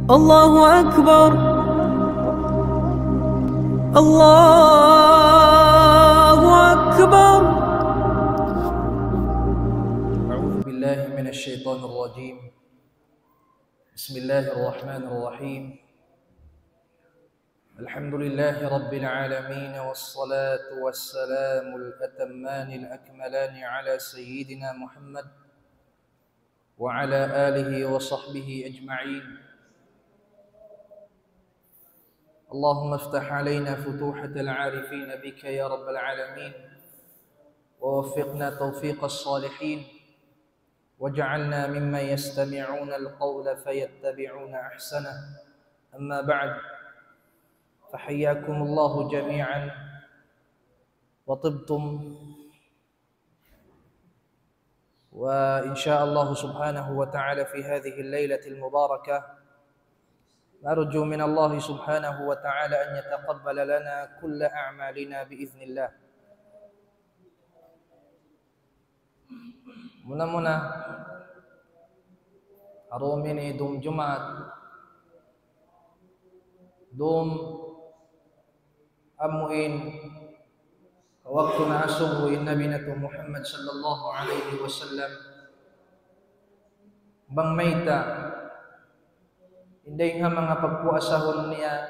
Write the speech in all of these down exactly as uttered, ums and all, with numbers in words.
الله أكبر. الله أكبر. أعوذ بالله من الشيطان الرجيم. بسم الله الرحمن الرحيم. الحمد لله رب العالمين، والصلاة والسلام الأتمان الأكملان على سيدنا محمد وعلى آله وصحبه أجمعين. اللهم افتح علينا فتوحة العارفين بك يا رب العالمين، ووفقنا توفيق الصالحين، واجعلنا ممن يستمعون القول فيتبعون أحسنه. أما بعد، فحياكم الله جميعا وطبتم، وإن شاء الله سبحانه وتعالى في هذه الليلة المباركة نرجو من الله سبحانه وتعالى أن يتقبل لنا كل أعمالنا بإذن الله. Muna-muna, ha dum ini dum Jumaat, dum amu in waktu naasubu in Nabi natu' Muhammad sallallahu alayhi wasallam, bang mayta' in dayng ha manga pagpuasahun niya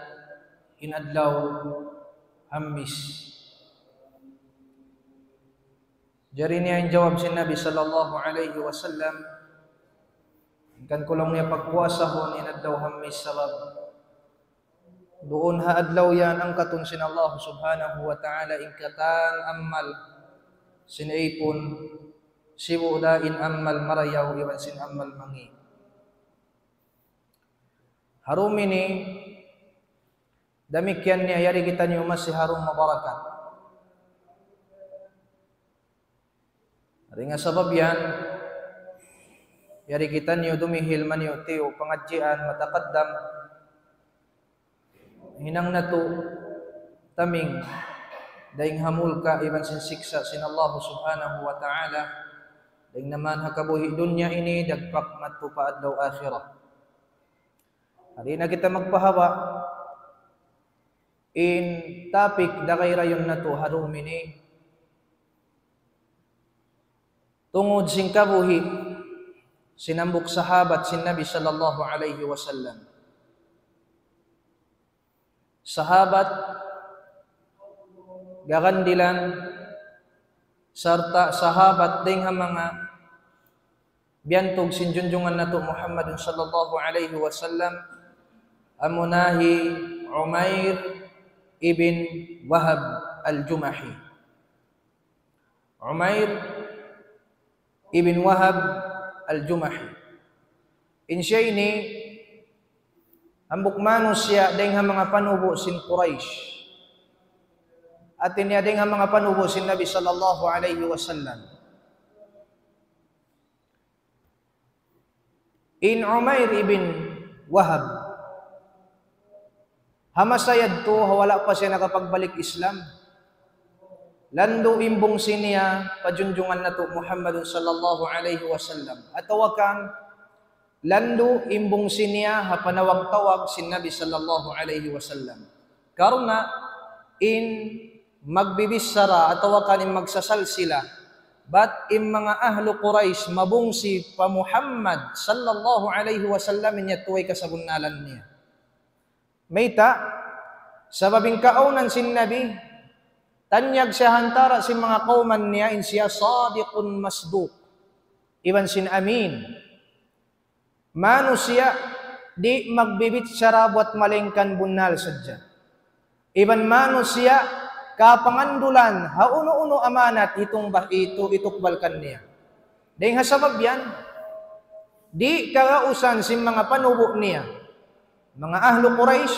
in adlaw Hamis. Jari niya in jawab sin Nabi sallallahu alayhi wasallam, hangkan ku laung niya pagpuasahun in adlaw Hamis sabab duun ha adlaw yan angkatun sin Allah subhanahu wa ta'ala in katan amal sin ipun, sibu' da in amal marayaw iban sin amal mangi'. Ha dum ini, damikkiyan niya yari kitaniyu masi ha dum mabarakat. Dayn ha sabab yan, yari kitaniyu dumihil maniyu-tiyu pangadjian mataqaddam, hinang natu' taming dayng ha mulka' iban sin siksa' sin Allah subhanahu wa ta'ala, dayng naman ha kabuhi' dunya ini dagpak madtu pa adlaw akhirat. Di' na kita magpahaba' in topic dagay dayn natu' ha dum ini. Tungud sin kabuhi' sin hambuuk sahabat sin Nabi sallallahu alayhi wasallam. Sahabat garandilan sarta' sahabat dayng ha manga biyantug sin junjungan natu' Muhammadun sallallahu alayhi wasallam, amuna hi Umair ibn Wahab al-Jumahi. Umair ibn Wahab al-Jumahi. In siya ini hambuuk manusiya' dayng ha manga panubu' sin Quraysh. Hati niya dayng ha manga panubu' sin Nabi sallallahu alayhi wasallam. In Umair ibn Wahab, ha masa yadtu, ha wala' pa siya nakapagbalik Islam, landu' in bungsi niya pa junjungan natu' Muhammadun sallallahu alayhi wasallam. Atawa kan, landu' in bungsi niya ha panawag-tawag sin Nabi sallallahu alayhi wasallam. Karna' in magbibichara atawa kan in magsasalsila, bat in manga ahlu Quraysh mabungsi pa Muhammad sallallahu alayhi wasallam, in yadtu way kasabunnalan niya. Mayta'? Sabab in kaawnan sin Nabi, tanyag siya ha antara' sin manga kawman niya, in siya sadiqun masduq, iban sin amin. Manusiya' di' magbibichara buwat malaingkan bunnal sadja. Iban manusiya' kapangandulan ha unu-unu amanat hitung bah itu itukbal kaniya. Dayng ha sabab yan, di' kagausan sin manga panubu' niya, manga ahlu Quraysh,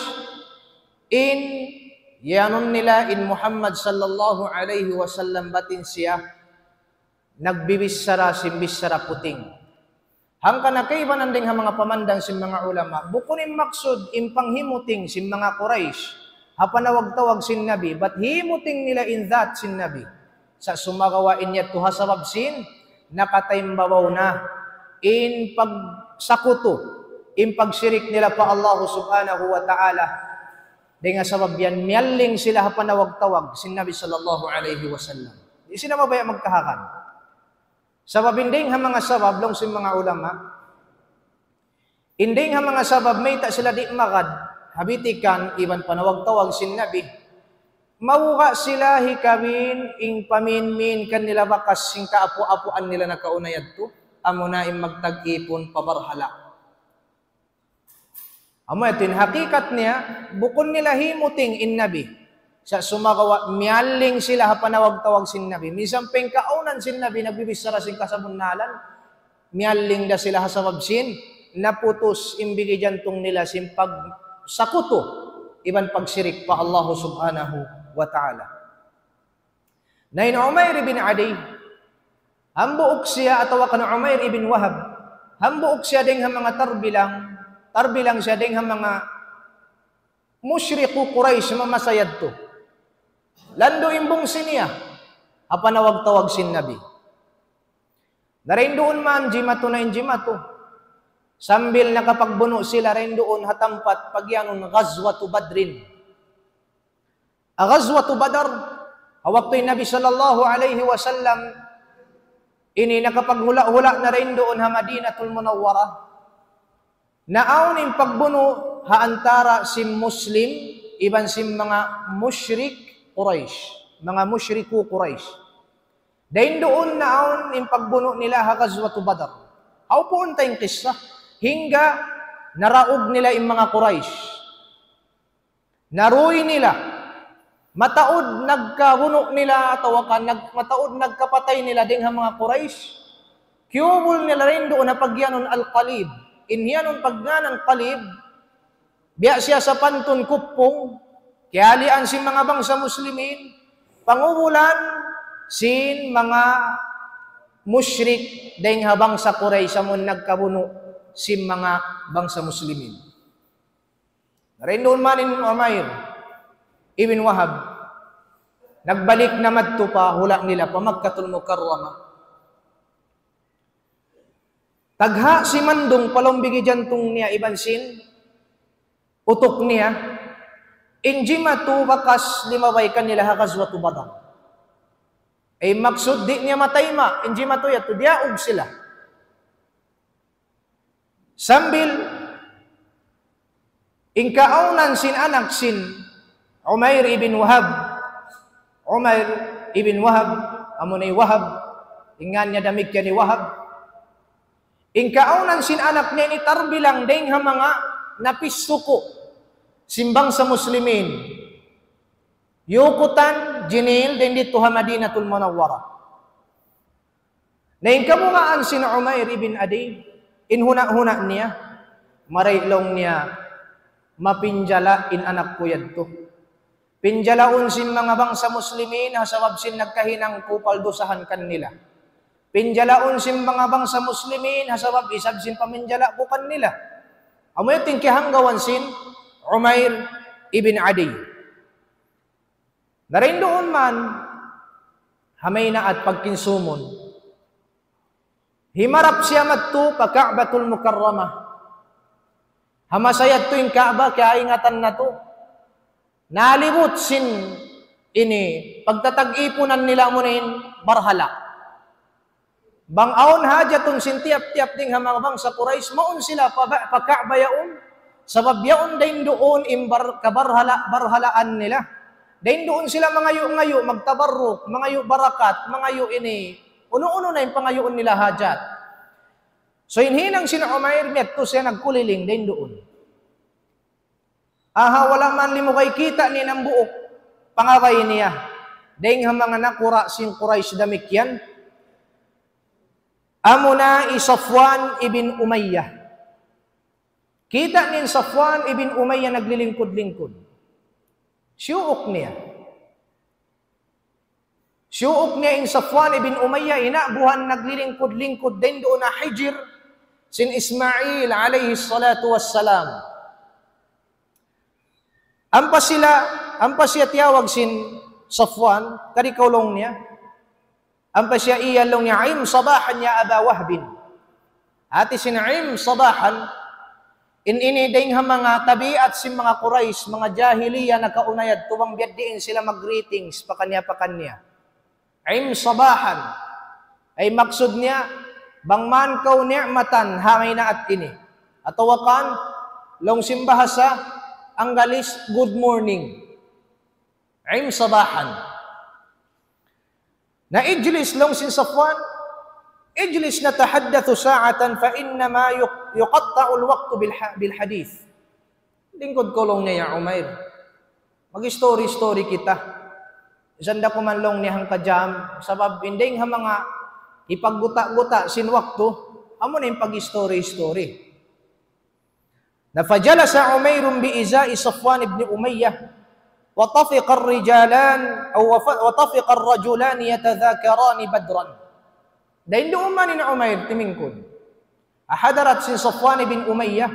in iyanun nila in Muhammad sallallahu alayhi wasallam bat in siya nagbibichara sin bichara puting. Hangkan kaibanan dayng ha manga pamandang sin manga ulama, bukun in maksud in panghimuting sin manga Quraysh ha panawag-tawag sin Nabi, bat himuting nila in dhat sin Nabi. Sa' sumagawa' in yadtu ha sabab sin nakataimbabaw na in pagsakutu in pagshirik nila pa Allah subhanahu wa ta'ala. Dayn ha sabab yan, miyalling sila ha panawag-tawag sin Nabi sallallahu alayhi wasallam. Di' sila mabaya' magkahakan. Sabab in dayn ha manga sabab, laung sin manga ulama, in dayn ha manga sabab mayta' sila di' magad ha bitikan iban panawag-tawag sin Nabi, mawga' sila hikabin in paminmin kanila bakas sin kaapu'-apuan nila nakauna yadtu, amuna in magtag-ipun pa barhala'. Amu yadtu in hakikat niya, bukun nila himuting in Nabi. Sa' sumagawa' miyalling sila ha panawag-tawag sin Nabi. Minsan pa in kaawnan sin Nabi nagbibichara sin kasabunnalan, miyalling da sila ha sabab sin naputus in bigi jantung nila sin pagsakutu iban pagshirik pa Allah subhanahu wa ta'ala. Na in Umair ibn Adi, hambuuk siya atawa kan Umair ibn Wahab, hambuuk siya dayn ha manga tarbilang, tarbilang siya dayn ha manga mushriku Quraysh ha masa yadtu. Landu' in bungsi niya ha panawag-tawag sin Nabi. Na dayn duun man jimatu na in jimatu. Sambil nakapagbunu' sila dayn duun ha tampat pagiyanun Ghazwatu Badrin. Ha Ghazwatu Badr, ha waktu in Nabi sallallahu alayhi wasallam ini nakapaghula'-hula' na dayn duun ha Madinatul Munawwarah. Naawn in pagbunu' ha antara sin Muslim iban sin manga mushrik Quraysh, manga mushriku Quraysh. Dayn duun naawn in pagbunu' nila ha Ghazwatu Badr. Hawpuun ta in kissa, hangga naraug nila in manga Quraysh. Naruy nila. Mataud nagkabunu' nila atawa ka nag-, mataud nagkapatay nila dayn ha manga Quraysh. Kiyubul nila dayn duun ha pagiyanun Al-Qalib. In hiyanun pagngānan Qalib, biya' siya sapantun kuppung, kiyalian sin manga bangsa Muslimin, pangubulan sin manga mushrik dayn ha bangsa Quraysh amun nagkabunu' sin manga bangsa Muslimin. Dayn duun man in Umair ibn Wahab, nagbalik na madtu pa hula' nila pa Makkatul Mukarramah. Tagha' simandung pa lawm bigi jantung niya iban sin utuk niya, in jimatu bakas limabay kanila ha Ghazwatu Badr. Ay maksud di' niya matayma', in jimatu yadtu diyaug sila. Sambil in kaawnan sin anak sin Umair ibn Wahab. Umair ibn Wahab, amuna hi Wahab, in ngān niya damikkiyan hi Wahab. In kaawnan sin anak niya ini tarbilang dayn ha manga napis suku' sin bangsa Muslimin. Yukutan, jinil, dayn didtu ha Madinatul Munawwarah. Na in kabungaan sin Umair ibn Adi, in huna'-huna' niya, mari laung niya, mapinjala in anak ku yadtu. Pinjalaun sin manga bangsa Muslimin, ha sabab sin nagkahinang ku paldusahan kanila. Pinjalaun sin manga bangsa Muslimin, ha sabab isab sin paminjala ku kanila. Amu yadtu in kiyahanggawan sin Umair ibn Adi. Na dayn duun man, ha maynaat pagkinsumun, himarap siya madtu pa Ka'batul Mukarramah. Ha masa yadtu in Ka'bah, kiyaingatan natu'. Nalibut sin ini, pagtatag-ipunan nila amuna in barhala'. Bang awn hajatun sin tiyap-tiyap dayn ha manga bangsa Quraysh, mawn sila pa, pa Ka'bah yaun. Sabab yaun dayn duun in bar-, kabarhala-, barhalaan nila. Dayn duun sila mangayu'-ngayu', magtabarruk, mangayu' barakat, mangayu' ini, unu-unu na in pangayuun nila hajat. So, in hinang sin Umair, miyadtu siya nagkuliling dayn duun. Aha, wala' man limugay, kita' niya in hambuuk pangabay niya dayn ha manga nakura' sin Quraysh damikkiyan. Amuna hi Safwan ibn Umayyah. Kita' niya in Safwan ibn Umayyah naglilingkud-lingkud. Siyuuk niya. Siyuuk niya in Safwan ibn Umayyah, hinabuhan naglilingkud-lingkud dayn duun ha hijr sin Ismail alayhi salatu wassalam. Ampa sila, ampa siya tiyawag sin Safwan, kari kaw laung niya. Ampa siya iyan laung niya, "Im sabahan ya Aba Wahbin." Hati sin im sabahan, In ini dayn ha manga tabiat sin manga Quraysh, manga jahiliya nakauna yadtu, bang biya' diin sila mag-greetings pakaniya-pakaniya. Im sabahan. Ay maksud niya, bang man kaw ni'matan ha maynaat ini. Atawa kan, laung sin bahasa Anggalis, good morning. Im sabahan. Na ijlis laung sin Safwan, ijlis natahaddathu sa'atan fa innama yuq-, yuqatta'ul waqtu bil ha-, bil hadith. Lingkud ku laung niya ya Umair. Mag-story-story kita. Isanda ku man laung niya hangka jam, sabab in dayn ha manga hipagguta'-guta' sin waktu, amu na in pag-story-story. Na فجلس عمير بإزاء صفوان بن أمية وطفق الرجلان أو وف-، وطفق الرجلان يتذاكران بدرا. Dayn duun man in Umair timingkud. Ha hadarat sin Safwan ibn Umayyah,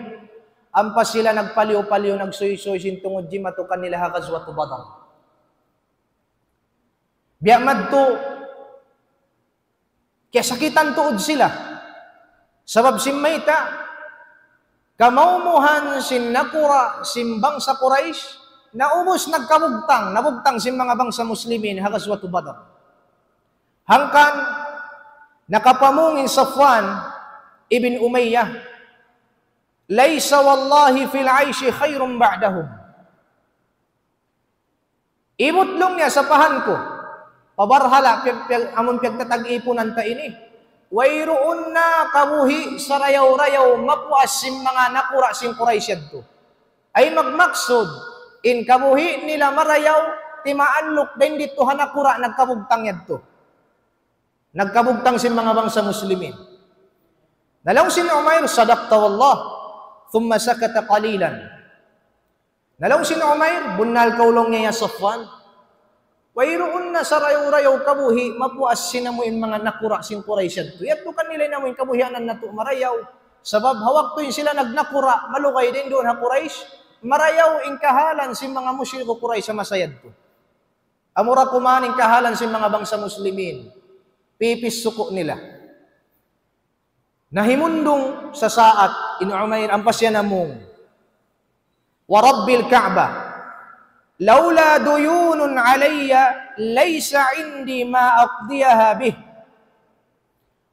ampa sila nagpaliyu-paliyu, nagsuysuy sin tungud jimatu kanila ha Ghazwatu Badr. Biya' madtu, kiyasakitan tuud sila. Sabab sin mayta', kamaumuhan sin nakura' sin bangsa Quraysh, naubus nagkabugtang, nabugtang sin manga bangsa Muslimin ha Ghazwatu Badr. Hangkan nakapamung in Safwan ibn Umayyah, ليس والله في العيش خير بعدهم. Ibut laung niya sapahan ku, pa barhala', piyag-, piyag-, amun piyagtatag-ipunan ta ini. Wayruun na kabuhi' sarayaw-rayaw mapuas sin manga nakura' sin Quraysh yadtu. Ay magmaksud, in kabuhi' nila marayaw, timaalluk dayn didtu ha nakura' nagkabugtang yadtu. Nagkabugtang sin manga bangsa Muslimin. Na laung sin Umair, صدقت والله. ثم سكت قليلا. Na laung sin Umair, bunnal kaw laung niya ya Safwan. Wayruun na sarayaw-rayaw kabuhi', mapuas sin amu in manga nakura' sin Quraysh yadtu. Yadtu kanila in amu in kabuhianan natu' marayaw. Sabab ha waktu in sila nagnakura', malugay dayn duun ha Quraysh, marayaw in kahalan sin manga mushriku Quraysh ha masa yadtu. Amura kuman in kahalan sin manga bangsa Muslimin. Pipis suku' nila. Nahimundung sasaat in Umair, ampa siya namung, ورب الكعبة لولا ديون علي ليس عندي ما أقضيها به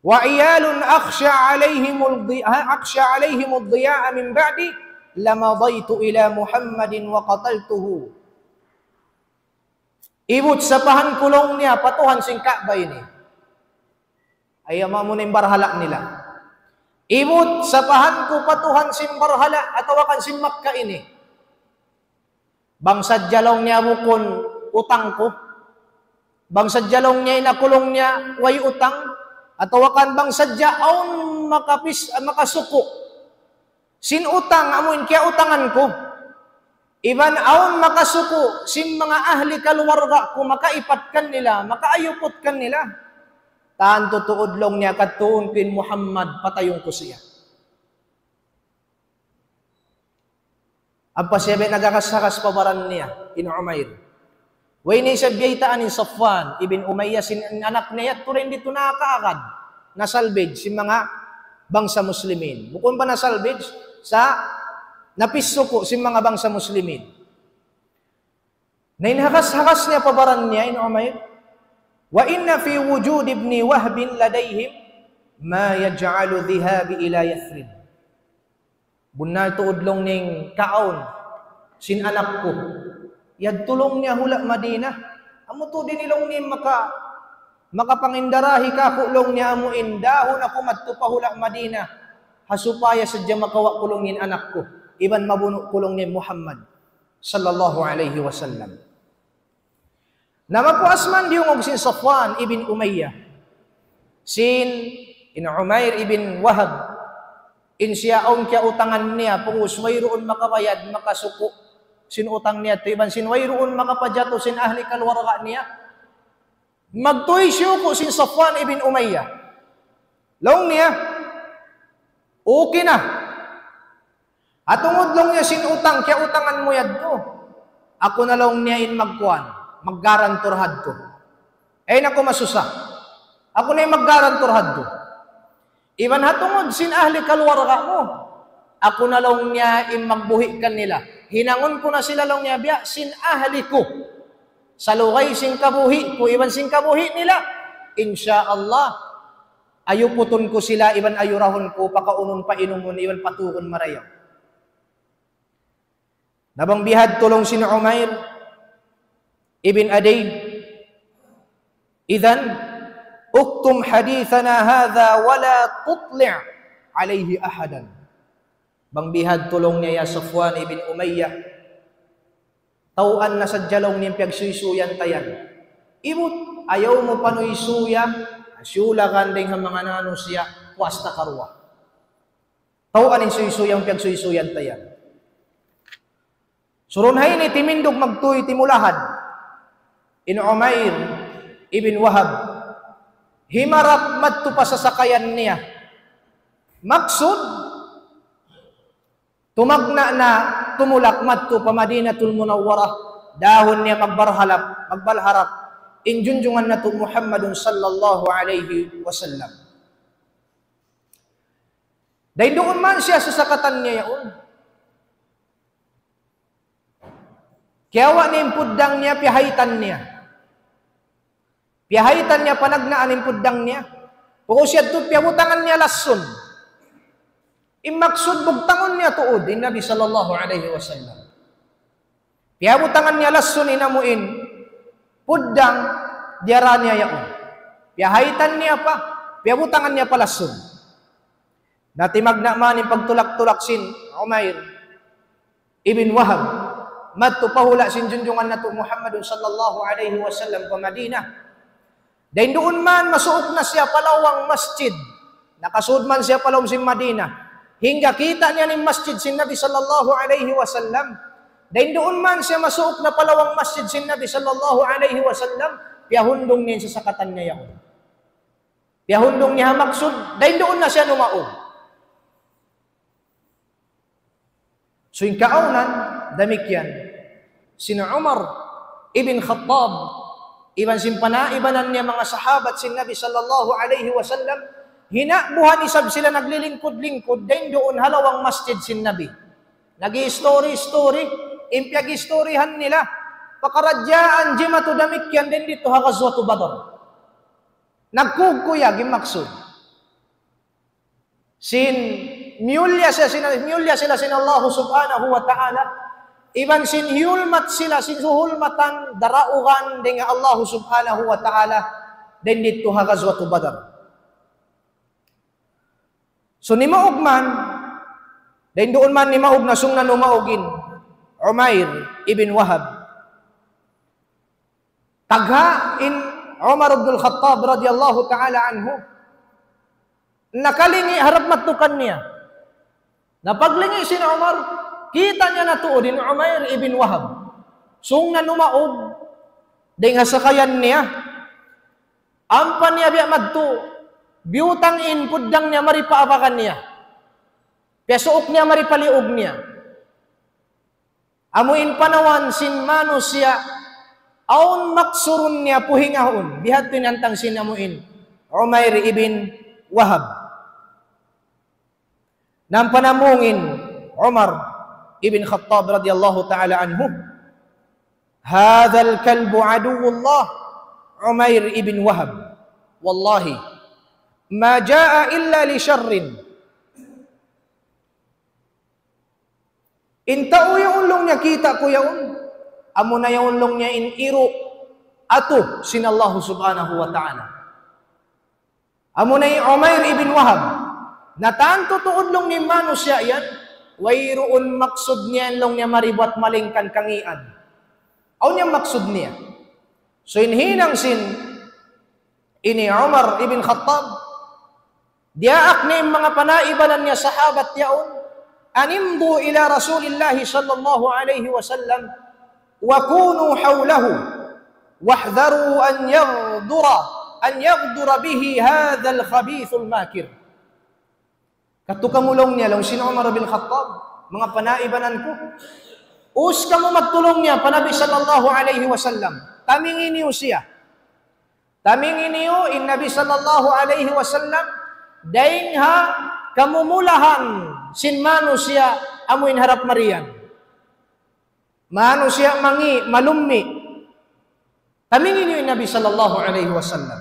وعيال أخشى عليهم الضي-، أخشى عليهم الضياع من بعدي لمضيت إلى محمد وقتلته. Ibut sapahan ku laung niya pa Tuhan sin Ka'bah ini. Ay, amu na in barhala' nila. Ibut sapahan ku pa Tuhan sin barhala' atawa kan sin Makkah ini. Bang sadja laung niya bukun utang ku. Bang sadja laung niya in aku laung niya way utang. Atawa kan bang sadja awn makapis-, makasuku' sin utang amu in kiyautangan ku. Iban awn makasuku' sin manga ahli kaluwarga ku, makaipat kanila, makaayuput kanila. Tantu tuud laung niya, kadtuun ku in Muhammad, patayun ku siya. Ampa siya biya' nagakas-hakas pa baran niya, in Umair. Way na isab biyaytaan in Safwan ibn Umayyah sin anak niya, yadtu dayn didtu nakaagad, nasalvage sin manga bangsa Muslimin. Bukun pa nasalvage, sa napisuku' sin manga bangsa Muslimin. Na in hakas-hakas niya pa baran niya, in Umair, وإن في وجود ابن وهب لديهم ما يجعل ذهابي إلى يثرب. Bunnal tuud laung niya in kaawn sin anak ku. Yadtu laung niya hula' Madinah. Amu tuud ini laung niya maka-, makapangindarahi kāku' laung niya amu in dahun aku madtu pa hula' Madinah. Ha supaya sadja makawa' ku laung niya in anak ku. Iban mabunu' ku laung niya in Muhammad sallallahu alayhi wasallam. Na mapuas man diyungug sin Safwan ibn Umayyah. Sin in Umair ibn Wahab. In siya awn kiyautangan niya, pag'ubus wayruun makabayad, makasuku' sin utang niya, iban sin wayruun makapajatu sin ahli kaluwarga niya. Magtuy siyuku' sin Safwan ibn Umayyah. Laung niya, okay na. Ha tungud laung niya sin utang, kiyautangan mu yadtu. Aku na laung niya in magkuan, maggarantor hadtu. Ay naku, masusa. Aku na in maggarantor hadtu. Iban ha tungud sin ahli kaluwarga mu. Aku na laung niya in magbuhi' kanila. Hinangun ku na sila laung niya biya' sin ahli ku. Salugay sin kabuhi' ku, iban sin kabuhi' nila. Insya Allah, ayuputun ku sila, iban ayurahun ku, pakaunun, painumun, iban patugun marayaw. Na bang bihadtu laung sin Umair ibn Adiy, إذن اكتم حديثنا هذا ولا تطلع عليه أحدا. Bang bihadtu laung niya ya Safwan ibn Umayyah, taw'an na sadja laung niya in piyagsuysuyan ta yan. Ibut, ayaw mu panuysuya, siyulakan dayng ha manga nanu siya, puas ta karuwa. Taw'an in suysuyan, piyagsuysuyan ta yan. Surun ha ini timindug magtuy timulahan in Umair ibn Wahab. Himarap madtu pa sasakayan niya. Maksud, tumagna' na tumulak madtu pa Madinatul Munawwarah. Dahun niya magbarhalap, magbalharap in junjungan natu' Muhammadun sallallahu alayhi wasallam. Dayn duun man siya sasakatan niya yaun. Kiyawa' niya in puddang niya, piyahaytan niya. Piyahaytan niya, panagnaan in puddang niya. Pag'ubus yadtu, piyabutangan niya lasun. In maksud, bugtangun niya tuud in Nabi sallallahu alayhi wasallam. Piyabutangan niya lasun in amu in puddang diyara niya yaun. Piyahaytan niya pa, piyabutangan niya pa lasun. Na timagna' man in pagtulak-tulak sin Umair ibn Wahab madtu pa hula' sin junjungan natu' Muhammadun sallallahu alayhi wasallam pa Madinah. Dayn duun man masuuk na siya pa lawang masjid. Nakasud man siya pa lawm sin Madinah. Hangga kita' niya in masjid sin Nabi sallallahu alayhi wasallam. Dayn duun man siya masuuk na pa lawang masjid sin Nabi sallallahu alayhi wasallam, piyahundung niya in sasakatan niya yaun. Piyahundung niya ha maksud, dayn duun na siya numaug. So, in kaawnan, damikkiyan. Sin Umar ibn Khattab, iban sin panaibanan niya manga sahabat sin Nabi sallallahu alayhi wasallam, hinakbuhan isab sila naglilingkud-lingkud, dayn duun ha lawang masjid sin Nabi. Nag-i-story-story, in piyag-istoryahan nila, pakaradjaan jimatu damikkiyan dayn didtu ha Ghazwatu Badr. Nagkukuyag in maksud. Sin miyulliya sila sin, miyulliya sila sin Allah subhanahu wa ta'ala. Iban sin hiyulmat sila sin suhulmatan daraugan dayn ha Allah subhanahu wa ta'ala dayn didtu ha Ghazwatu Badr. So nimaug man, dayn duun man nimaug na sung na numaug in Umair ibn Wahab. Tagha' in Umar ibn al-Khattab radiyallahu ta'ala anhu. Nakalingi' harap madtu kaniya. Na paglingi' sin Umar, kita' niya na tuud in Umair ibn Wahab. Sung na numaug, dayn ha sakayan niya. Ampa niya biya' madtu, biyutang in puddang niya mari pa abakan niya. Piyasuuk niya mari pa liug niya. Amu in panawan sin manusiya', awn maksurun niya puhingahun. Bihadtu in hantang sin amu in Umair ibn Wahab. Nampanamung in Umar ibn Khattab radiyallahu ta'ala anhu, هذا الكلب عدو الله عمير بن وهب، والله ما جاء إلا لشر. In tau yaun laung niya kita' ku yaun, amuna yaun laung niya in iru' atu sin Allah subhanahu wa ta'ala. Amuna hi Umair ibn Wahab. Na tantu tuud laung niya in manusiya' yan, wayruun maksud niya laung niya mari buat malaingkan kangīan. Awn niya maksud niya. So in hinang sin ini Umar ibn Khattab, diyaak niya in manga panaibanan niya sahabat yaun, أن امضوا إلى رسول الله صلى الله عليه وسلم وكونوا حوله واحذروا أن يغدر، أن يغدر به هذا الخبيث الماكر. Kadtu kamu laung niya, laung sin Umar bin Khattab, manga panaibanan ku. Ubus kamu madtu laung niya pa Nabi sallallahu alayhi wasallam. Tamingi niyu siya. Tamingi niyu in Nabi sallallahu alayhi wasallam, dayng ha Kamumulahan sin manusiya' amuin harap mari yan. Manusiya' mangi', malummi'. Tamingin niyu in Nabi sallallahu alayhi wasallam.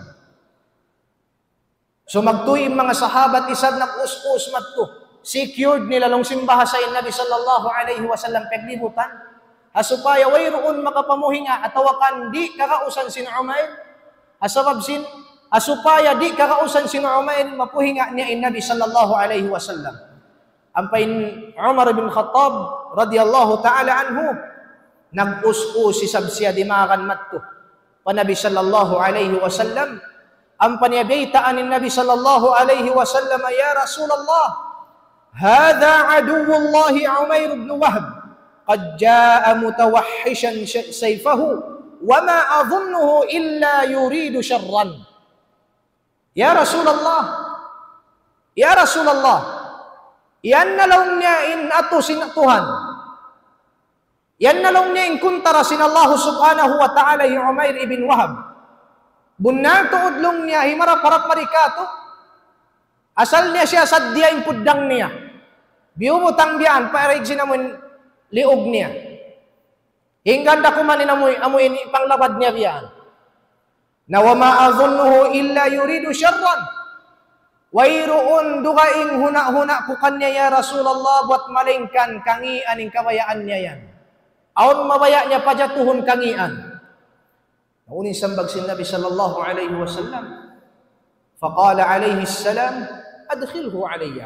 So magtuy in manga sahabat isab nag-us-us madtu. Secured nila laung sin bahasa in Nabi sallallahu alayhi wasallam paglibutan. Ha supaya wayruun makapamuhinga atawa kan di' kagausan sin Umair. Ha sabab sin, ha supaya di' kagausan sin Umair, mapuhinga niya in Nabi sallallahu alayhi wasallam. Ampa in Umar bin Khattab radiyallahu ta'ala anhu, nag-us-us isab siya dimagan madtu pa Nabi sallallahu alayhi wasallam. Ampa niya biyaytaan in Nabi sallallahu alayhi wasallam, يا رسول الله، هذا عدو الله عمير بن وهب، قد جاء متوحشا ش-، سيفه، وما أظنه إلا يريد شرا. Ya Rasulullah, ya Rasulullah, yan na laung niya in atu sin Tuhan. Yan na laung niya in kuntara sin Allah subhanahu wa ta'ala hi Umair ibn Wahab. Bunnal tuud laung niya himarap-harap mari katu'. Asal niya siya sadja in puddang niya. Biyubutang biya' yan, pa rig sin amun liug niya. Hangkan da kuman in amu, amu ini panglabad niya biya' yan. Na وما أظنه إلا يريد شرا. Wayruun dugaing huna'-huna' ku kaniya ya Rasulullah buwat malaingkan kangian in kabayaan niya yan. Awn mabaya' niya pajatuhun kangian. Na unu in sambag sin Nabi sallallahu alayhi wasallam. فقال عليه السلام: أدخله علي.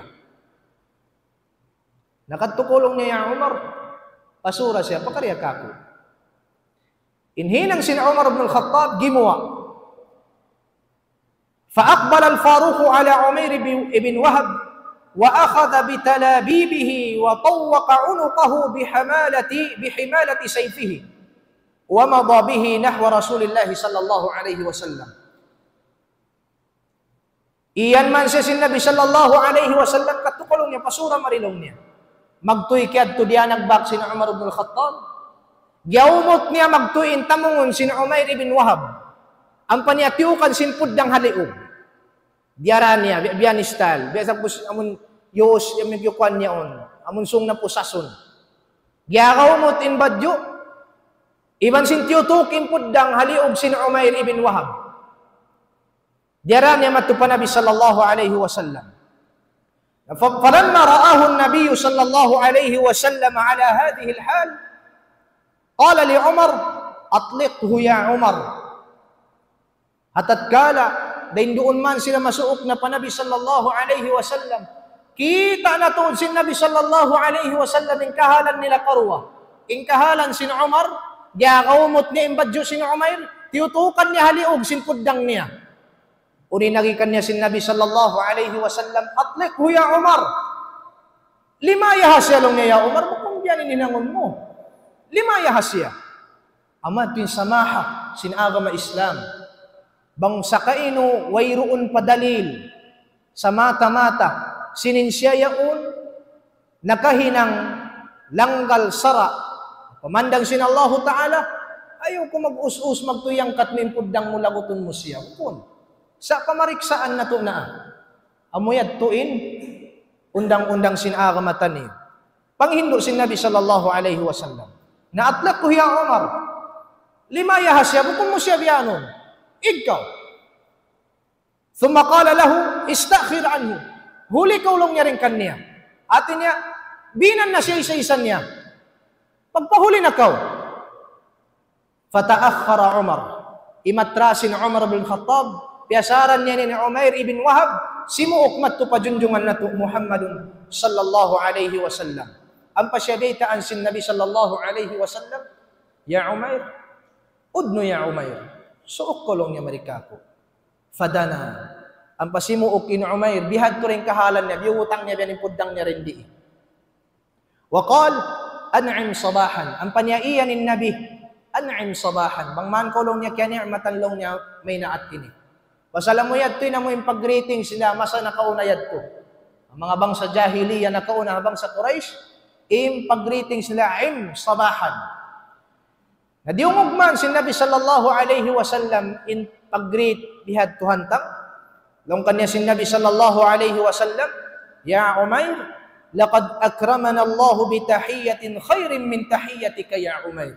Na kadtu ku laung niya ya Umar, pasura siya, pakari kāku'. In hinang sin Umar ibn al-Khattab, gimuwa'. فأقبل الفاروق على عمير بن، بن وهب، وأخذ بتلابيبه وطوق عنقه بحمالة، بحمالة سيفه، ومضى به نحو رسول الله صلى الله عليه وسلم. Iyan man siya sin Nabi sallallahu alayhi wasallam, kadtu ku laung niya, pasura mari laung niya. Magtuy kiyadtu diya nagbak sin Umar ibn al-Khattab. Giyaumut niya magtuy in tamungun sin Umair ibn Wahab. Ampa niya tiyukan sin puddang ha liug. Diyara niya, biya', biya' yan style. Biya' sa pus, amun yus, amun yukuan niya yaun. Amun sung na pusasun. Giyagaumut in badju'. Iban sin tiyutuk in puddang ha liug sin Umair ibn Wahab. Diyara niya madtu pa Nabi sallallahu alayhi wasallam. ف-، فلما رآه النبي صلى الله عليه وسلم على هذه الحال، قال لعمر: أطلقه يا عمر. Ha tatkala, dayn duun man sila masuuk na pa Nabi sallallahu alayhi wasallam. Kita' na tuud sin Nabi sallallahu alayhi wasallam in kahalan nila karuwa. In kahalan sin Umar, giyagaumut niya in badju' sin Umair, tiyutukan niya ha liug sin puddang niya. Unu in agi kaniya sin Nabi sallallahu alayhi wasallam, أطلقه يا عمر. Limayaha siya laung niya, ya Umar, bukun biya' yan in hinangun mu. Limayaha siya. Amu yadtu in samaha sin agama Islam. Bang sakainu wayruun pa dalil, sa mata-mata, sin in siya yaun, nakahinang langgal sara', pamandang sin Allahu Ta'ala, ayaw kaw mag-us-us, magtuy angkat mu in puddang mu, lagutun mu siya. Bukun. Sa' pamariksaan natu' na. Amu yadtu in undang-undang sin agama taniyu. Panghindu' sin Nabi sallallahu alayhi wasallam. Na أطلقه يا عمر. Limayaha siya, bukun mu siya biyanun. Ikaw. ثم قال له: استأخر عنه. Huli kaw laung niya dayn kaniya. Hati niya, binan na siya isa-isa niya. Pagpahuli na kaw. فتأخر عمر. Imatra sin Umar bin Khattab, piyasaran niya in Umair ibn Wahab, simuuk madtu pa junjungan natu' Muhammadun sallallahu alayhi wasallam. Ampa siya biyaytaan sin Nabi sallallahu alayhi wasallam, يا عمير، ادن يا عمير. Suuk kaw laung niya mari kāku'. فدنا. Ampa simuuk in Umair, bihadtu da in kahalan niya, biyutang niya biya' yan in puddang niya dayn di. وقال: أنعم صباحا. Ampa niya iyan in Nabi, أنعم صباحا. Bang man kaw laung niya kiyani'matan laung niya maynaat ini. Pasal amu yadtu in amu in pag-greetings nila masa nakauna yadtu. Manga bangsa jahiliya nakauna, bangsa Quraysh, in pag-greetings nila, أنعم صباحا. Na diyungug man sin Nabi sallallahu alayhi wasallam in pag-greet bihadtu hantang. Laung kaniya sin Nabi sallallahu alayhi wasallam, يا عمير، لقد أكرمنا الله بتحية خير من تحيتك يا عمير.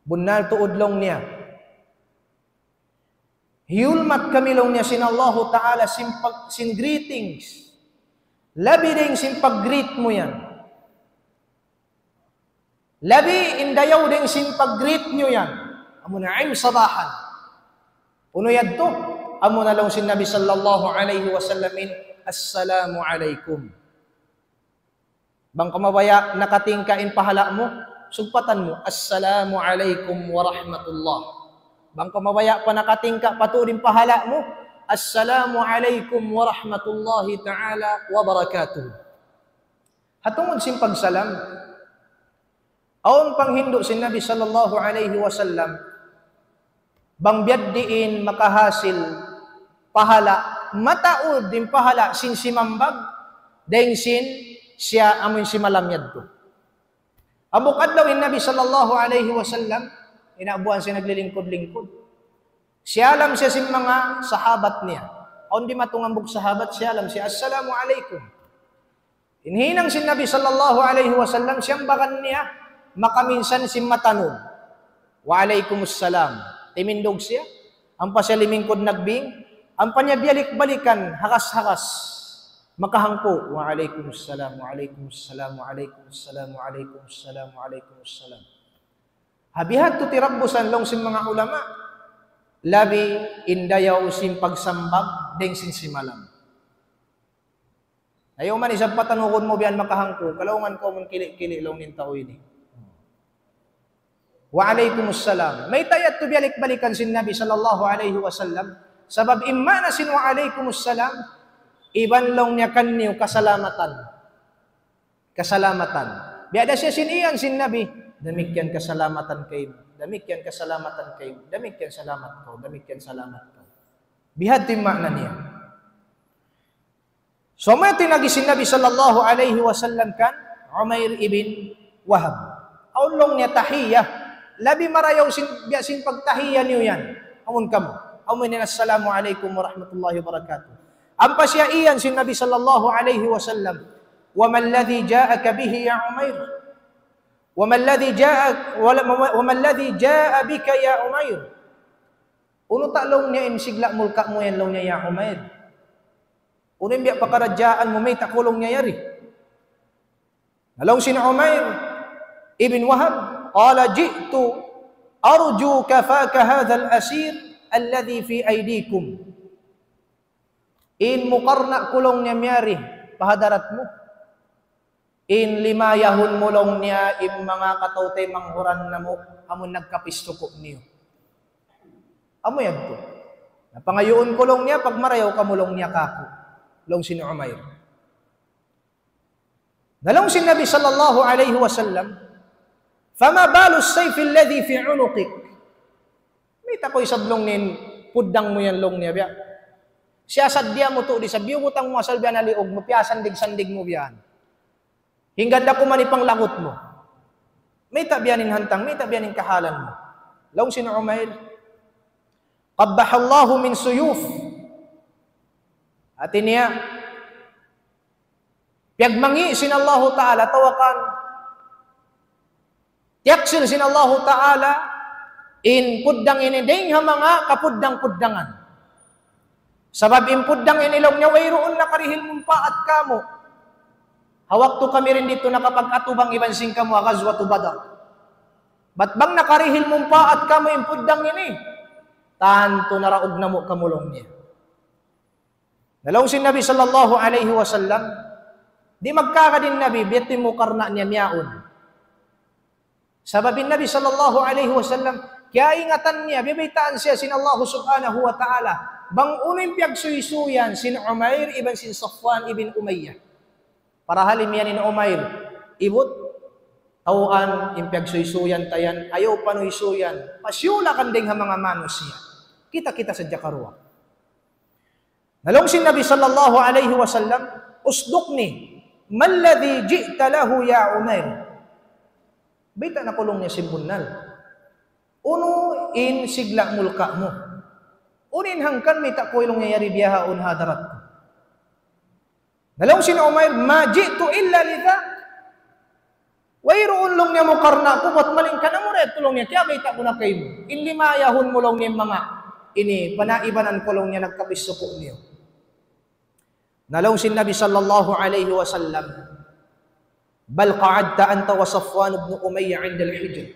Bunnal tuud laung niya. Hiyulmat kami laung niya sin Allahu Ta'ala sin pag-, sin greetings. Labi dayn sin pag-greet mu yan. Labi in dayaw dayn sin pag-greet niyu yan. Amuna in sabahan. Unu yadtu? Amuna laung sin Nabi sallallahu alayhi wasallam in, "Assalamu alaykum." Bang kaw mabaya' nakatingka in pahala' mu, sugpatan mu, "Assalamu alaykum wa rahmatullah." Bang kaw mabaya' pa nakatingka pa tuud in pahala' mu, "Assalamu alaykum wa rahmatullahi ta'ala wa barakatuh." Ha tungud sin pagsalam, awn panghindu' sin Nabi sallallahu alayhi wasallam, bang biya' diin makahasil pahala', mataud in pahala' sin simambag, dayn sin siya amun simalam yadtu. Hambuuk adlaw in Nabi sallallahu alayhi wasallam, in buwan siya naglilingkud-lingkud. Siyalam siya sin manga sahabat niya. Awn dimatung hambuuk sahabat, siyalam siya, "Assalamu alaykum." In hinang sin Nabi sallallahu alayhi wasallam, siyambagan niya, makaminsan sin mataud. "Wa alaykumus salam." Timindug siya, ampa siya limingkud nagbing, ampa niya biyalik-balikan, hakas-hakas. Makahangpu', "Wa alaykumus salam, wa alaykumus salam, wa alaykumus salam, wa alaykumus salam, wa alaykumus salam." Ha bihadtu tirabbusan laung sin manga ulama, labi in dayaw sin pagsambag, dayn sin simalam. Ayaw man isab patanugun mu biya' yan makahangpu', kalaungan kaw mun kili'-kili' laung niya in tau ini. "Wa alaykumus salam." Mayta' yadtu biyalik-balikan sin Nabi sallallahu alayhi wasallam? Sabab in maana sin "Wa alaykumus salam", iban laung niya kaniyu kasalamatan. Kasalamatan. Biya' da siya sin iyan sin Nabi, damikkiyan kasalamatan kaymu, damikkiyan kasalamatan kaymu, damikkiyan salamat kaw, damikkiyan salamat kaw. Bihadtu in maana niya. So, amu yadtu in agi sin Nabi sallallahu alayhi wasallam kan Umair ibn Wahab. Awn laung niya tahiyya. Labi marayaw sin, biya' sin pagtahiyya niyu yan. Amun kamu. Amun yan, "Assalamu alaykum wa rahmatullahi wa barakatuh." Ampa siya iyan sin Nabi sallallahu alayhi wasallam, "وما الذي جاءك به يا عمير؟ وما الذي جاء، وما الذي جاء بك يا عمير؟" Unu ta' laung niya in sigla' mulka' mu yan laung niya, ya Umair? Unu in biya' pakaradjaan mu, mayta' kaw laung niya yari? Na laung sin Umair ibn Wahab, قال: جئت أرجو كفاك هذا الأسير الذي في أيديكم. In mukarna' ku laung niya miyari pa hadarat mu. In limayahun mu laung niya in manga kataw-taymanghuran namu', amun nagkapistuku' niyu. Amu yadtu. Na pangayuun ku laung niya, pagmarayaw kamu laung niya kāku'. Laung sin Umair. Na laung sin Nabi sallallahu alayhi wasallam, فما بال السيف الذي في عنقك؟ Mayta' kaw isab laung niya in puddang mu yan laung niya biya'. Siyasaddiya mu tuud isab, biyugutang mu asal biya' na liug mu, piyasandig-sandig mu biya' yan. Hangkan da kuman in panglagut mu. Mayta' biya' yan in hantang, mayta' biya' yan in kahalan mu. Laung sin Umair, قبح الله من سيوف. Hāti niya, piyagmangi' sin Allahu Ta'ala, tawakan. Tiyaksil sin Allahu Ta'ala, in puddang ini, dayng ha manga kapuddang-puddangan. Sabab in puddang ini laung niya, wayruun nakarihil mumpaat kāmu'. Ha waktu kami dayn didtu nakapag-atubang iban sin kamu ha Ghazwatu Badr. Bat bang nakarihil mumpaat kāmu' in puddang ini, tantu naraug namu' kamu laung niya. Na laung sin Nabi sallallahu alayhi wasallam, di' magkagad in Nabi, biya' diin mukarna' niya miyawn. Sabab in Nabi sallallahu alayhi wasallam, kiyaingatan niya, biyabaytaan siya sin Allah subhanahu wa ta'ala, bang unu in piyagsuysuyan sin Umair iban sin Safwan ibn Umayyah. Parahal imiyan in Umair, ibut, taw'an, in piyagsuysuyan ta yan, ayaw panuysuyan, pasiyulakan dayng ha manga manusiya'. Kita-kita sadja karuwa. Na laung sin Nabi sallallahu alayhi wasallam, أصدقني، ما الذي جئت له يا عمير؟ Bayta' na kaw laung niya sin bunnal. Unu in sigla' mulka' mu? Unu in hangkan mayta' kaw laung niya yari bihaun ha hadarat ku? Na laung sin Umair, ما جئت إلا لذاك. Wayruun laung niya mu karna' ku, bat malayngkan amu ra yadtu laung niya, kiyabayta' ku na kaymu. In limayahun mu laung niya in manga ini, panaibanan ku laung niya nagkapisuku' niyu. Na laung sin Nabi sallallahu alayhi wasallam, بل قعدت أنت وصفوان بن أمية عند الحجر.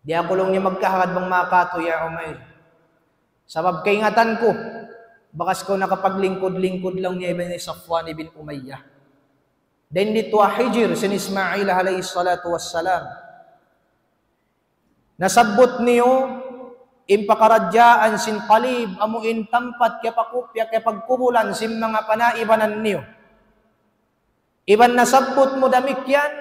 Di' aku laung niya magkahagad bang manga katu', ya Umair. Sabab kaingatan ku, bakas kaw nakapaglingkud-lingkud laung niya iban hi Safwan ibn Umayyah. Dayn didtu ha hijr sin Ismail alayhi salatu wassalam. Nasabbut niyu in pakaradjaan sin qalib, amu in tampat kiyapaku-, kiyapagkubulan sin manga panaibanan niyu. Iban nasabbut mu damikkiyan,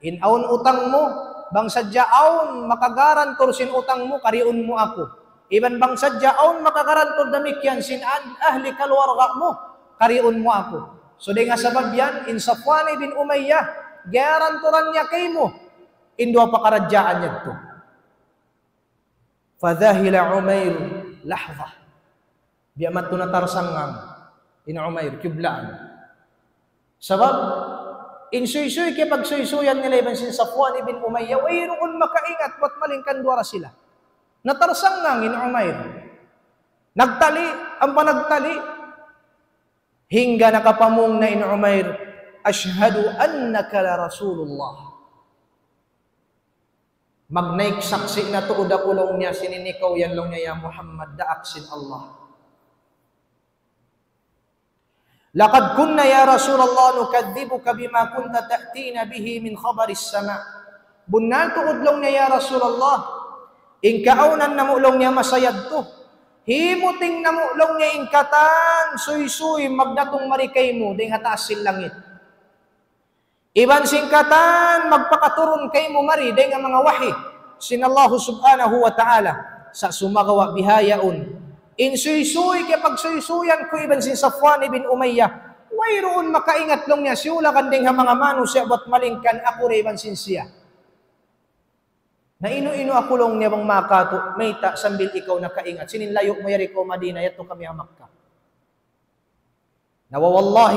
in awn utang mu, bang sadja awn makagarantur sin utang mu, kariun mu aku. Iban bang sadja awn makagarantur damikkiyan sin an-, ahli kaluwarga mu, kariun mu aku. So, dayn ha sabab yan, in Safwan ibn Umayyah, garanturan niya kaymu in duwa pakaradjaan yadtu. فذهل عمير لحظة. Biya' madtu natarsangang in Umair, kiyublaan. Sabab, in suysuy kiyapagsuysuyan nila iban sin Safwan ibn Umayyah, wayruun makaingat bat malayngkan duwa ra sila. Natarsangang in Umair. Nagtali, ampa nagtali. Hangga nakapamung na in Umair, أشهد أنك لرسول الله. Magnaik saksi' na tuud aku laung niya sin in ikaw yan laung niya ya Muhammad daak sin Allah. لقد كنا يا رسول الله نكذبك بما كنت تأتينا به من خبر السماء. Bunnal tuud laung niya ya Rasulullah, in kaawnan namu' laung niya masa yadtu. Himuting namu' laung niya in katan suysuy magdatung mari kaymu dayn ha taas sin langit. Iban sin katan magpakaturun kaymu mari dayn ha manga wahi sin Allahu Subhanahu wa Ta'ala. Sa' sumagawa' bihaun, in suysuy kiyapagsuysuyan ku iban sin Safwan ibn Umayyah, wayruun makaingat laung niya siyulagan dayn ha manga manusiya' bat malayngkan aku da iban sin siya. Na inu-inu aku laung niya bang manga katu', mayta' sambil ikaw nakaingat. Sin in layu' mu yari kaw Madina, yadtu kami ha Makkah. Na ووالله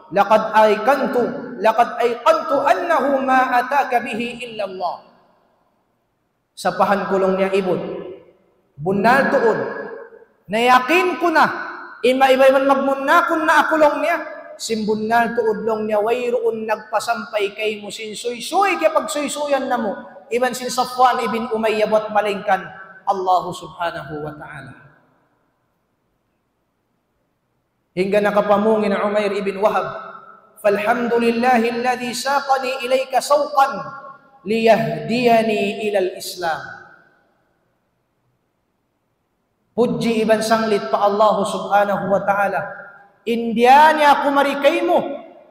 لقد أيقنت، لقد أيقنت أنه ما أتاك به إلا الله. Sapahan ku laung niya ibut. Bunnal tuud. Nayakin ku na. Ima iba-iban magmunnakun na aku laung niya. Sin bunnal tuud laung niya wayruun nagpasampay kaymu sin suysuy kiyapagsuysuyan namu'. Iban sin Safwan ibn Umayyah bat malayngkan Allahu Subhanahu wa Ta'ala. Hangga nakapamung in Umair ibn Wahab, فالحمد لله الذي ساقني إليك سوقا ليهديني إلى الإسلام. Pudji iban sanglit pa Allah Subhanahu wa Ta'ala. In diya niya aku mari kaymu,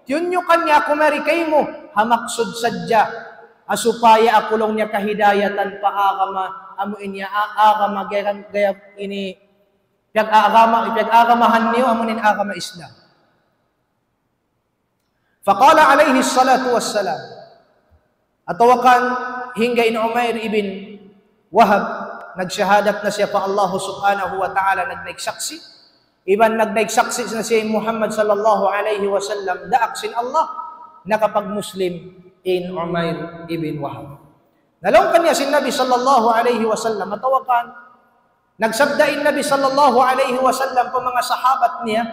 tiyunyukan niya aku mari kaymu, ha maksud sadja, ha supaya aku laung niya kahidayatan pa agama, amu in ya a-, agama gaya, gaya ini, piyag-agama, piyag-agamahan niyu, amu in agama Islam. فقال عليه الصلاة والسلام, atawa kan hangga in Umair ibn Wahab, nagshahadat na siya pa Allah Subhanahu wa Ta'ala, nagnaik saksi', iban nagnaik saksi' na siya in Muhammad sallallahu alayhi wasallam, daak sin Allah, nakapag-Muslim in Umair ibn Wahab. Na laung kaniya sin Nabi sallallahu alayhi wasallam, atawa kan, nagsabda in Nabi sallallahu alayhi wasallam pa manga sahabat niya,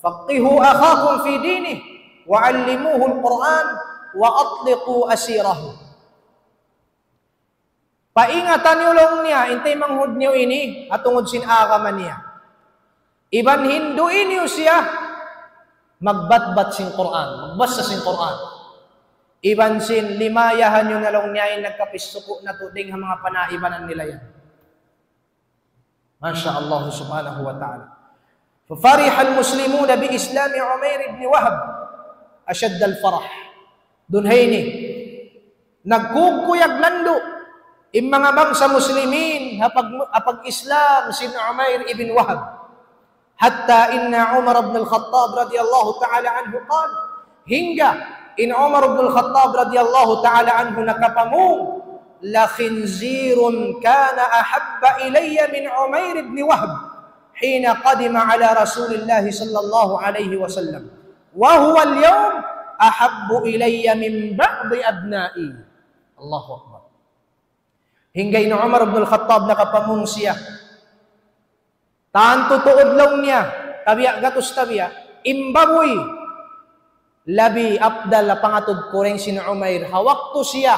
فقهوا أخاكم في دينه وعلموه القرآن وأطلقوا أسيره. Paingatan niyu laung niya, in taymanghud niyu ini, ha tungud sin agama niya. Iban hindui niyu siya, magbatbat sin Qur'an, magbasa sin Qur'an. Iban sin limayahan niyu na laung niya in nagkapisuku' natu' dayn ha manga panaibanan nila yan. Masha Allah Subhanahu wa Ta'ala. ففرح المسلمون بإسلام عمير بن وهب أشد الفرح. Dunhayni, nagkukuyag landu' in manga bangsa Muslimin ha pag-, ha pag-Islam sin Umair ibn Wahab. حتى إن عمر بن الخطاب رضي الله تعالى عنه قال, hangga in Umar ibn al-Khattab radiyallahu ta'ala anhu nakapamung, لخنزير كان أحب إلي من عمير بن وهب. حين قدم على رسول الله صلى الله عليه وسلم وهو اليوم أحب إلي من بعض أبنائي. Allahu Akbar. Hangkan in Umar ibn al-Khattab nakapamung siya. Tantu tuud laung niya, tabiya' gatus tabiya', in babuy, labi afdal ha pangatud ku dayn sin Umair, ha waktu siya,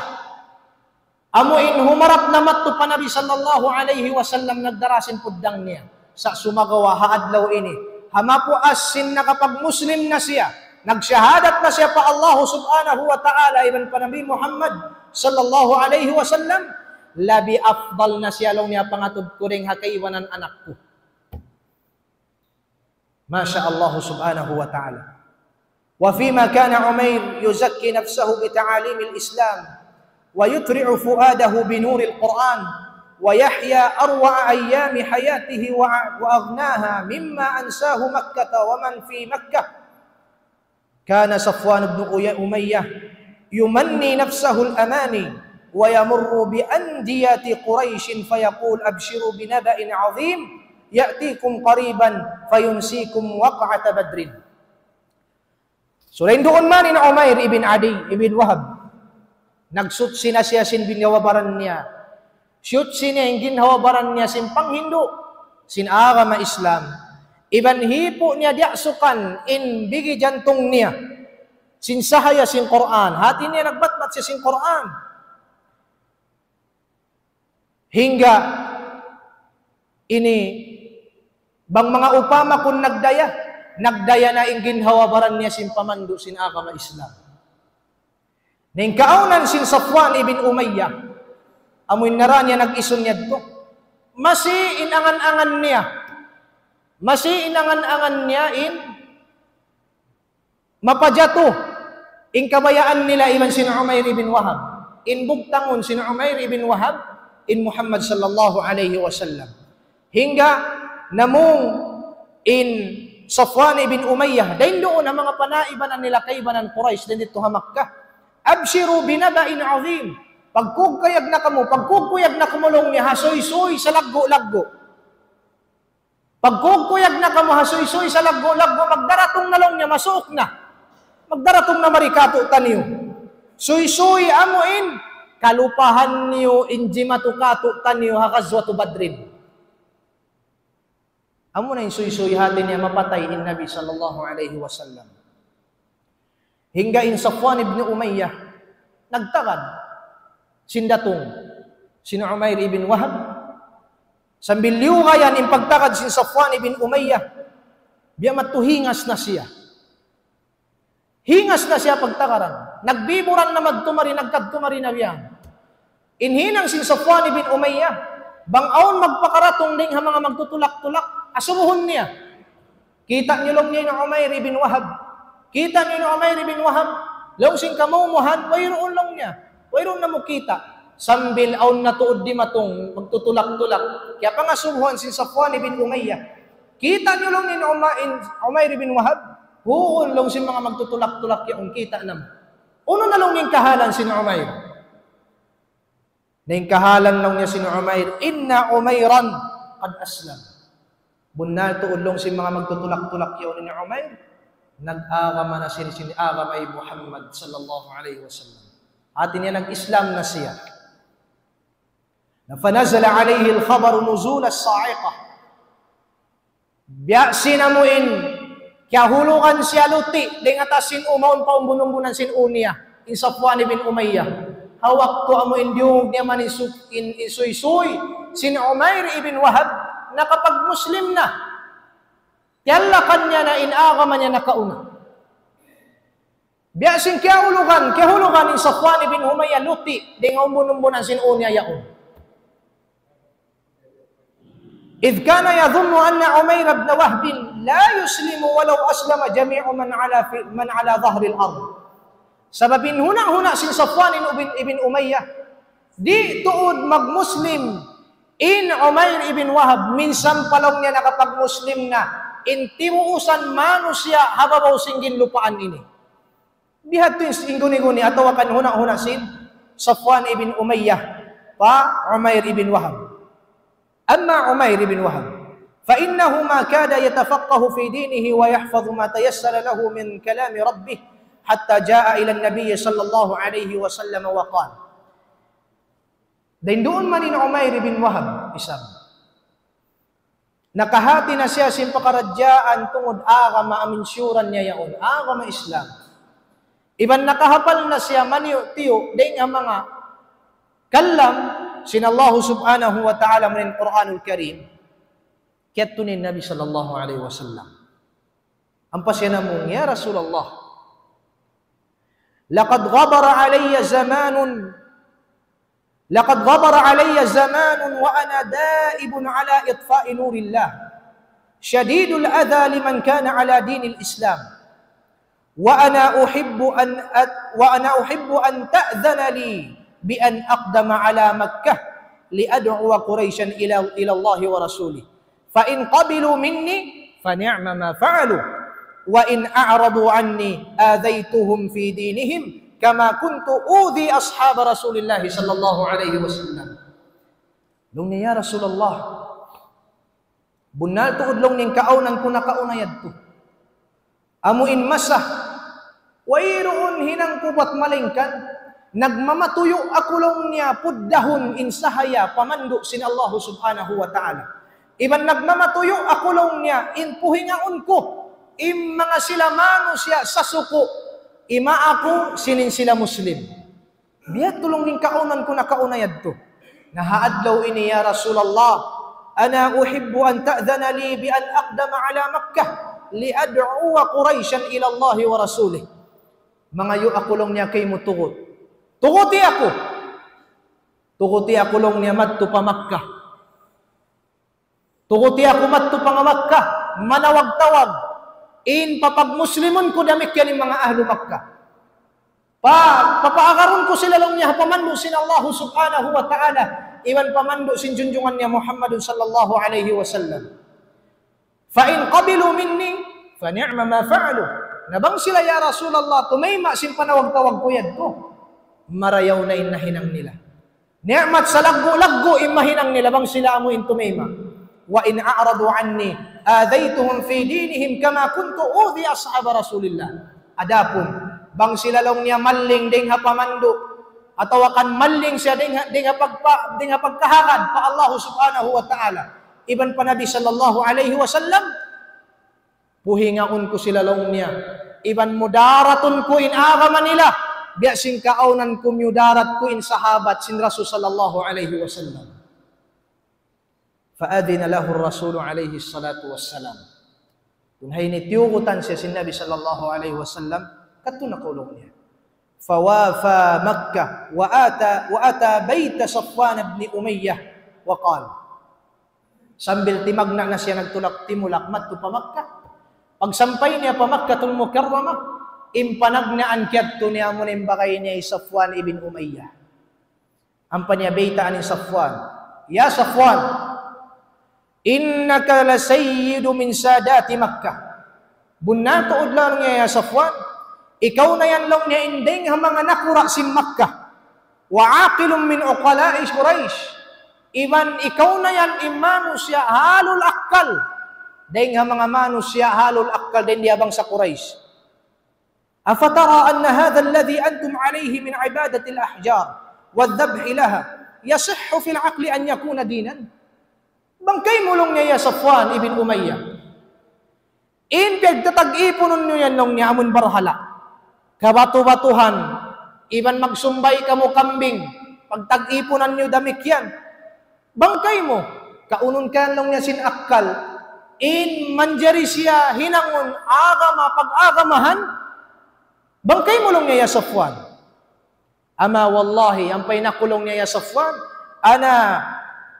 amu in humarap na madtu pa Nabi sallallahu alayhi wasallam nagdara sin puddang niya. Sa' sumagawa' ha adlaw ini, ha mapuas sin nakapagmuslim na siya, nagshahadat na siya pa Allah subhanahu wa ta'ala iban pa Nabi Muhammad sallallahu alayhi wasallam, labi afdal na siya laung niya pangatud ku dayn ha kaibanan anak ku. Masha Allah subhanahu wa ta'ala. وفيما كان عمير يزكي نفسه بتعاليم الإسلام ويترع فؤاده بنور القرآن ويحيا أروع أيام حياته وأ-، وأغناها مما أنساه مكة ومن في مكة، كان صفوان بن أي-، أمية يمني نفسه الأماني ويمر بأندية قريش فيقول: أبشروا بنبأ عظيم يأتيكم قريبا فينسيكم وقعة بدر. So, dayn duun man in Umair ibn Adi ibn Wahab. Nagsuchi na siya sin ginhawa-baran niya. Siyuchi niya in ginhawa-baran niya sin panghindu' sin agama Islam. Iban hipu' niya diyasukan in bigi jantung niya sin sahaya sin Qur'an. Hati niya nagbatbat siya sin Qur'an. Hangkan ini bang manga upama kun nagdaya, nagdaya na in ginhawa-baran niya sin pamandu' sin agama Islam. Na in kaawnan sin Safwan ibn Umayyah, amu in nara niya nag-isun niya yadtu. Masi in angan-angan niya. Masi in angan-angan niya in mapajatu in kabayaan nila iban sin Umair ibn Wahab. In bugtangun sin Umair ibn Wahab, in Muhammad sallallahu alayhi wasallam. Hangkan namung in Safwan ibn Umayyah, dayn duun ha manga panaibanan nila kaibanan Quraysh, dayn didtu ha Makkah. أبشروا بنبأ عظيم. Pagkukuyag na kamu, pagkukuyag na kamu laung niya ha suysuy salaggu'-laggu'. Pagkukuyag na kamu ha suysuy salaggu'-laggu', magdaratung na laung niya, masuuk na. Magdaratung na mari kātu'niyu. Suysuy amu in kalupahan niyu in jimatu kātu'niyu ha Ghazwatu Badrin. Amu na in suysuy hati niya mapatay in Nabi sallallahu alayhi wasallam. Hangkan in Safwan ibn Umayyah nagtagad sin datung sin Umair ibn Wahab. Sambil liyugayan in pagtagad sin Safwan ibn Umayyah, biya' madtu hingas na siya. Hingas na siya pagtagaran. Nagbiburan na madtu mari, nagkadtu mari na biya' yan. In hinang sin Safwan ibn Umayyah, bang awn magpakaratung dayn ha manga magtutulak-tulak, asubuhun niya. Kita' niyu laung niya in Umair ibn Wahab. Kita' niyu in Umair ibn Wahab. Laung sin kamumuhan, wayruun laung niya. Wayruun namu' kita'. Sambil awn na tuud dimatung, magtutulak-tulak. Kiyapangasubuhan sin Safwan ibn Umayyah. Kita' niyu laung in Uma-, in Umair ibn Wahab. Huun laung sin manga magtutulak-tulak yaun, kita' namu'. Unu na laung in kahalan sin Umair? Na in kahalan laung niya sin Umair, إن عميرا قد أسلم. Bunnal tuud laung sin manga magtutulak-tulak yaun in Umair, nag-agama na siya sin agama hi Muhammad sallallahu alayhi wasallam. Hati niya nag-Islam na siya. Na فنزل عليه الخبر نزول الصاعقة. Biya' sin amu in kiyahulugan siya luti' dayn ha taas sin ū, mawn pa umbun-umbunan sin ū niya, in Safwan ibn Umayyah. Ha waktu amu in diyungug niya man in su-, in, in suysuy sin Umair ibn Wahab, nakapagmuslim na. Tiyallakan niya na in agama niya nakauna. Biya' sin kiyahulugan, kiyahulugan in Safwan ibn Umayyah luti' dayn ha umbun-umbunan sin ū niya yaun. إذ كان يظن أن عمير بن وهب لا يسلم ولو أسلم جميع من على في-، من على ظهر الأرض. Sabab in huna'-huna' sin Safwan ibn, ibn Umayyah, di' tuud magmuslim in Umair ibn Wahab, minsan pa laung niya nakapagmuslim na in tibuusan manusiya' ha babaw sin ginlupaan ini. Bihadtu in guni-guni atawa kan huna'-huna' sin Safwan ibn Umayyah pa Umair ibn Wahab. أما عمير بن وهب فإنه ما كاد يتفقه في دينه ويحفظ ما تيسر له من كلام ربه حتى جاء إلى النبي صلى الله عليه وسلم وقال. Dayn duun man in Umair bin Wahab isab. Nakahati na siya sin pakaradjaan tungud agama amun siyuran niya yaun, agama Islam. Iban nakahapal na siya maniyu-tiyu dayn ha manga kalam sin Allah subhanahu wa ta'ala amun Qur'anul Karim. Kiyadtu niya in Nabi sallallahu alayhi wasallam. Ampa siya namung, "Ya Rasulullah, لقد غبر علي زمان، لقد غبر علي زمان وأنا دائب على إطفاء نور الله، شديد الأذى لمن كان على دين الإسلام، وأنا أحب أن أت-، وأنا أحب أن تأذن لي بأن أقدم على مكة لأدعو قريشا إلى، إلى الله ورسوله." فإن قبلوا مني فنعم ما فعلوا، وإن أعرضوا عني آذيتهم في دينهم كما كنت أوذي أصحاب رسول الله صلى الله عليه وسلم. Laung niya, "Ya Rasulullah, bunnal tuud laung niya in kaawnan ku nakauna yadtu. Amu in masa, wayruun hinang ku bat malaingkan, nagmamatuyu' aku laung niya puddahun in sahaya pamandu' sin Allah subhanahu wa ta'ala. Iban nagmamatuyu' aku laung niya in puhingaun ku, in manga sila manusiya' sasuku', ima aku sin in sila Muslim. Biya' tuud laung in kaawnan ku nakauna yadtu. Na ha adlaw ini, ya Rasulullah, أنا أحب أن تأذن لي بأن أقدم على مكة لأدعو قريشا إلى الله ورسوله." Mangayu' aku laung niya kaymu tugut. Tuguti aku. Tuguti aku laung niya madtu pa Makkah. Tuguti aku madtu pa Makkah, manawag-tawag. In papagmuslimun ku damikkiyan in manga ahlu Makkah. Pa, papaagarun ku sila laung niya ha pamandu' sin Allah subhanahu wa ta'ala, iban pamandu' sin junjungan niya Muhammadun sallallahu alayhi wasallam. فإن قبلوا مني فنعم ما فعلوا. Na bang sila, ya Rasulullah, tumayma' sin panawag-tawag ku yadtu, marayaw na in nahinang nila. Ni'mat salaggu'-laggu' in mahinang nila bang sila amu in tumayma'. وإن أعرضوا عني آذيتهم في دينهم كما كنت أوذي أصحاب رسول الله. Adapun, bang sila laung niya malling dayn ha pamandu', atawa kan malling siya dayn ha, dayn ha pagpa-, dayn ha pagkahagad pa Allah subhanahu wa ta'ala, iban pa Nabi sallallahu alayhi wasallam, puhingaun ku sila laung niya. Iban mudaratun ku in agama nila. Biya' sin kaawnan ku miyudarat ku in sahabat sin Rasul sallallahu alayhi wasallam. فأذن له الرسول عليه الصلاة والسلام. Tun ha ini tiyugutan siya sin Nabi sallallahu alayhi wasallam, kadtu na kaw laung niya. فوافى مكة وأتى، وأتى بيت صفوان بن أمية وقال. Sambil timagna' na siya nagtulak-timulak madtu pa Makkah. Pagsampay niya pa Makkatul Mukarramah, in panagnaan kiyadtu niya amuna in bagay niya hi Safwan ibn Umayyah. Ampa niya baytaan hi Safwan, "Ya Safwan, إنك لسيد من سادات مكة." Bunnal tuud laung niya, ya Safwan, ikaw na yan laung niya in dayng ha manga nakura' sin Makkah. وعاقل من عقلاء قريش. Iban ikaw na yan in manusiya' halul akkal. Dayng ha manga manusiya' halul akkal dayn di ha bangsa Quraysh. أفترى أن هذا الذي أنتم عليه من عبادة الأحجار والذبح لها يصح في العقل أن يكون دينا؟ Bang kaymu laung niya ya Safwan ibn Umayyah, in piyagtatag-ipunun niyu yan laung niya amun barhala', kabatu-batuhan, iban magsumbay kamu kambing, pagtag-ipunan niyu damikkiyan. Bang kaymu, kaunun kan laung niya sin akkal, in manjari siya hinangun agama pag-agamahan, bang kaymu laung niya ya Safwan. أما والله, ampa in aku laung niya ya Safwan, أنا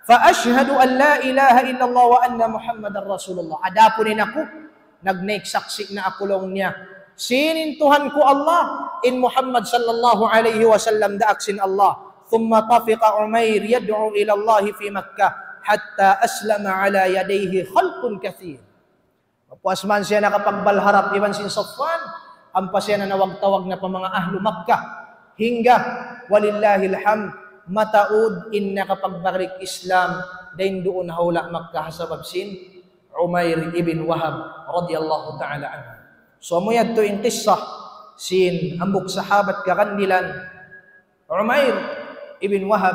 فأشهد أن لا إله إلا الله وأن محمدا رسول الله. Adapun in aku, nagnaik saksi' na aku laung niya sin in Tuhan ku Allah, in Muhammad sallallahu alayhi wasallam daak sin Allah. ثم طفق عمير يدعو إلى الله في مكة حتى أسلم على يديه خلق كثير. Mapuas man siya nakapagbalharap iban sin Safwan, ampa siya nanawag-tawag na pa manga ahlu Makkah. Hangga, walillahil hamd, mataud in nakapagbarik Islam dayn duun ha hula' Makkah ha sabab sin Umair ibn Wahab radiyallahu ta'ala anhu. So, amu yadtu in qissa sin hambuuk sahabat kagandilan, Umair ibn Wahab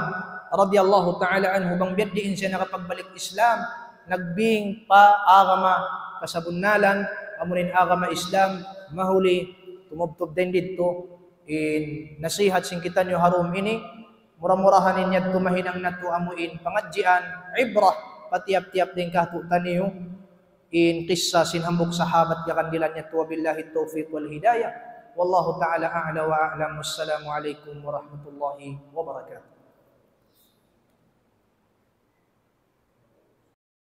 radiyallahu ta'ala anhu, bang biya' diin siya nakapagbalik Islam, nagbing pa agama kasabunnalan, amu in agama Islam, mahuli tumubtub dayn didtu in nasihat sin kitaniyu ha dum ini, mura-murahan in yadtu mahinang natu' amu in pangadjian, ibrah, pa tiyap-tiyap dayn kātu'niyu, in qissa sin hambuuk sahabat kagandilan yadtu, وبالله التوفيق والهداية. والله تعالى أعلى وأعلم. والسلام عليكم ورحمة الله وبركاته.